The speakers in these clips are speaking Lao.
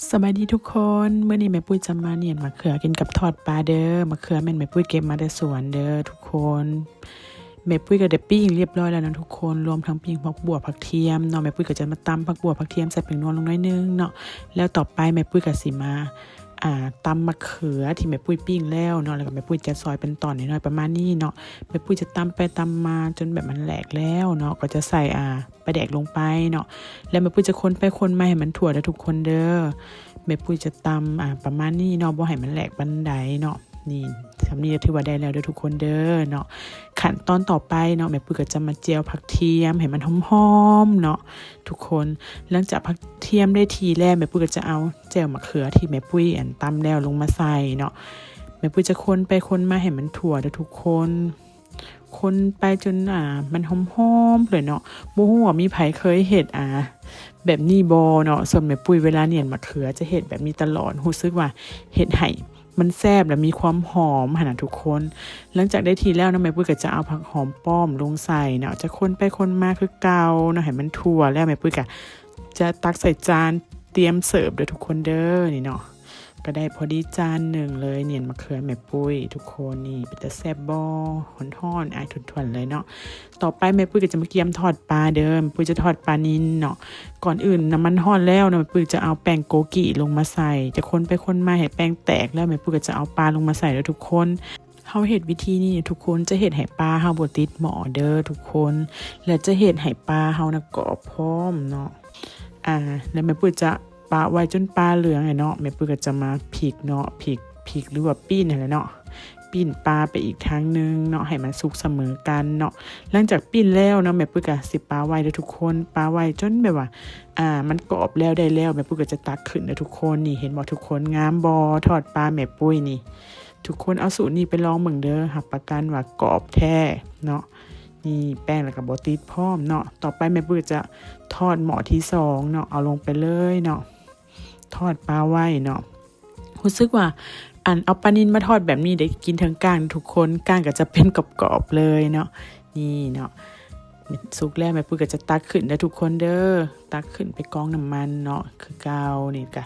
ສະບາຍດີທຸກຄົນ, ມື້ນີ້ແມ່ປຸ້ຍຈະມາໜຽນໝາກເຂືອກິນກັບທອດປາເດີ. ໝາກເຂືອແມ່ນແມ່ປຸ້ຍເກັບມາແຕ່ສວນເດີທຸກຄົນ. ແມ່ປຸ້ຍກໍໄດ້ປີ້ງລຽບຮ້ອຍແລ້ວເນາະທຸກຄົນ, ລວມທັງປີ້ງຜັກບົ່ວຜັກທຽມເນາະ. ແມ່ປຸ້ຍກໍຈະມາຕຳຜັກບົ່ວຜັກທຽມໃສ່ແປ້ງນົວລົງໜ້ອຍໜຶ່ງເນາະ. ແລ້ວຕໍ່ໄປແມ່ປຸ້ຍກໍຊິມາ ອ່າ ຕຳໝາກເຂືອທີ່ແມ່ປຸ້ຍປີ້ງແລ້ວເນາະ, ແລ້ວກໍແມ່ປຸ້ຍຈະຊອຍເປັນຕອນນ້ອຍໆປະມານນີ້ເນາະ. ແມ່ປຸ້ຍຈະຕຳໄປຕຳມາຈົນແບບມັນແຫຼກແລ້ວເນາະ, ກໍຈະໃສ່ ອ່າ ປາແດກລົງໄປເນາະ. ແລ້ວແມ່ປຸ້ຍຈະຄົນໄປຄົນມາໃຫ້ມັນທົ່ວເດີທຸກຄົນເດີ. ແມ່ປຸ້ຍຈະຕຳ ອ່າ ປະມານນີ້ເນາະ, ບໍ່ໃຫ້ມັນແຫຼກປານໃດເນາະ. ນີ້ ສ່ຳນີ້ຖືວ່າໄດ້ແລ້ວເດີທຸກຄົນເດີເນາະ. ຂັ້ນຕອນຕໍ່ໄປເນາະ ແມ່ປຸ້ຍກໍຈະມາຈຽວຜັກທຽມໃຫ້ມັນຫອມໆເນາະທຸກຄົນ. ຫຼັງຈາກຜັກທຽມໄດ້ທີ່ແລ້ວ ແມ່ປຸ້ຍກໍຈະເອົາແຈ່ວໝາກເຂືອທີ່ແມ່ປຸ້ຍ ອັນ ຕຳແລ້ວລົງມາໃສ່ເນາະ. ແມ່ປຸ້ຍຈະຄົນໄປຄົນມາໃຫ້ມັນທົ່ວເດີທຸກຄົນ. ຄົນໄປຈົນ ອ່າ ມັນຫອມໆເລີຍເນາະ. ບໍ່ຮູ້ວ່າມີໃຜເຄີຍເຮັດ ອ່າ ແບບນີ້ບໍ່ເນາະ. ສ່ວນແມ່ປຸ້ຍເວລາໜຽນໝາກເຂືອຈະເຮັດແບບນີ້ຕະຫຼອດ, ຮູ້ສຶກວ່າເຮັດໃຫ້ມັນແຊບ ແລະ ມີຄວາມຫອມຫັ້ນນະທຸກຄົນ. ຫຼັງຈາກໄດ້ທີ່ແລ້ວເນາະ ແມ່ປຸ້ຍກໍຈະເອົາຜັກຫອມປ້ອມລົງໃສ່ເນາະ, ຈະຄົນໄປຄົນມາຄືເກົ່າເນາະ ໃຫ້ມັນທົ່ວແລ້ວ ແມ່ປຸ້ຍກໍຈະຕັກໃສ່ຈານຕຽມເສີບເດີທຸກຄົນເດີ. ນີ້ເນາະ ກໍໄດ້ພໍດີຈານໜຶ່ງເລີຍ ໜຽນໝາກເຂືອແມ່ປຸ້ຍທຸກຄົນ. ນີ້ເປັນຕາແຊບບໍ່? ຮ້ອນໆ ອາຍຖ້ວນໆເລີຍເນາະ. ຕໍ່ໄປແມ່ປຸ້ຍກໍຈະມາກຽມທອດປາເດີ. ແມ່ປຸ້ຍຈະທອດປານິນເນາະ. ກ່ອນອື່ນນ້ຳມັນຮ້ອນແລ້ວເນາະ ແມ່ປຸ້ຍຈະເອົາແປ້ງໂກກິລົງມາໃສ່, ຈະຄົນໄປຄົນມາໃຫ້ແປ້ງແຕກແລ້ວ ແມ່ປຸ້ຍກໍຈະເອົາປາລົງມາໃສ່ເດີທຸກຄົນ. ເຮົາເຮັດວິທີນີ້ທຸກຄົນ ຈະເຮັດໃຫ້ປາເຮົາບໍ່ຕິດໝໍ້ເດີທຸກຄົນ ແລະ ຈະເຮັດໃຫ້ປາເຮົານະກອບພ້ອມເນາະ. ອາ ແລ້ວແມ່ປຸ້ຍຈະປະໄວ້ຈົນປາເຫຼືອງແລ້ວເນາະ, ແມ່ປຸ້ຍກໍຈະມາພິກເນາະ, ພິກ ພິກ ຫຼືວ່າປີ້ນຫັ້ນແຫຼະເນາະ, ປີ້ນປາໄປອີກທາງໜຶ່ງເນາະ ໃຫ້ມັນສຸກສະເໝີກັນເນາະ. ຫຼັງຈາກປີ້ນແລ້ວເນາະ ແມ່ປຸ້ຍກໍຊິປະໄວ້ເດີທຸກຄົນ, ປະໄວ້ຈົນແບບວ່າ ອາ ມັນກອບແລ້ວໄດ້ແລ້ວ ແມ່ປຸ້ຍກໍຈະຕັກຂຶ້ນເດີທຸກຄົນ. ນີ້ເຫັນບໍ່ທຸກຄົນ ງາມບໍ່? ທອດປາແມ່ປຸ້ຍນີ້ ທຸກຄົນເອົາສູດນີ້ໄປລອງເບິ່ງເດີ, ຮັບປະກັນວ່າກອບແທ້ເນາະ. ນີ້ແປ້ງແລ້ວກໍບໍ່ຕິດພ້ອມເນາະ. ຕໍ່ໄປແມ່ປຸ້ຍຈະທອດໝໍ້ທີສອງເນາະ, ເອົາລົງໄປເລີຍເນາະ, ທອດປາໄວ້ເນາະ. ຮູ້ສຶກວ່າ ອັນ ເອົາປານິນມາທອດແບບນີ້ໄດ້ກິນເທິງກ້າງທຸກຄົນ, ກ້າງກໍຈະເປັນກອບໆເລີຍເນາະ. ນີ້ເນາະ ສຸກແລ້ວ ແມ່ປຸ້ຍກໍຈະຕັກຂຶ້ນເດີທຸກຄົນເດີ, ຕັກຂຶ້ນໄປກອງນ້ຳມັນເນາະ ຄືເກົ່າ. ນີ້ກະ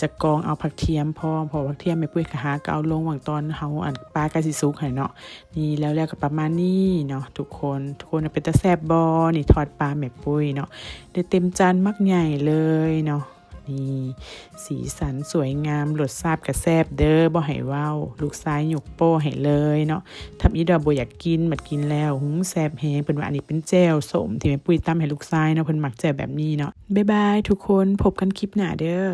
ຈະກອງເອົາຜັກທຽມພ້ອມ, ເພາະຜັກທຽມແມ່ປຸ້ຍກະຫາກໍເອົາລົງຫວ່າງຕອນເຮົາ ອັນ ປາໃກ້ຊິສຸກຫັ້ນເນາະ. ນີ້ແລ້ວໆກໍປະມານນີ້ເນາະທຸກຄົນ. ທຸກຄົນວ່າເປັນຕາແຊບບໍ່? ນີ້ທອດປາແມ່ປຸ້ຍເນາະ ໄດ້ເຕັມຈານບັກໃຫຍ່ເລີຍເນາະ. ນີ້ ສີສັນສວຍງາມ ລົດຊາດກະແຊບເດີ ບໍ່ໃຫ້ເວົ້າ, ລູກຊາຍຍົກໂປ້ໃຫ້ເລີຍເນາະ. ທຳອິດວ່າບໍ່ຢາກກິນ ບັດກິນແລ້ວ ຫື ແຊບແຮງ. ເພິ່ນວ່າອັນນີ້ເປັນແຈ່ວສົ້ມທີ່ແມ່ປຸ້ຍຕຳໃຫ້ລູກຊາຍເນາະ, ເພິ່ນມັກແຈ່ວແບບນີ້ເນາະ. ບາຍບາຍທຸກຄົນ, ພົບກັນຄລິບໜ້າເດີ.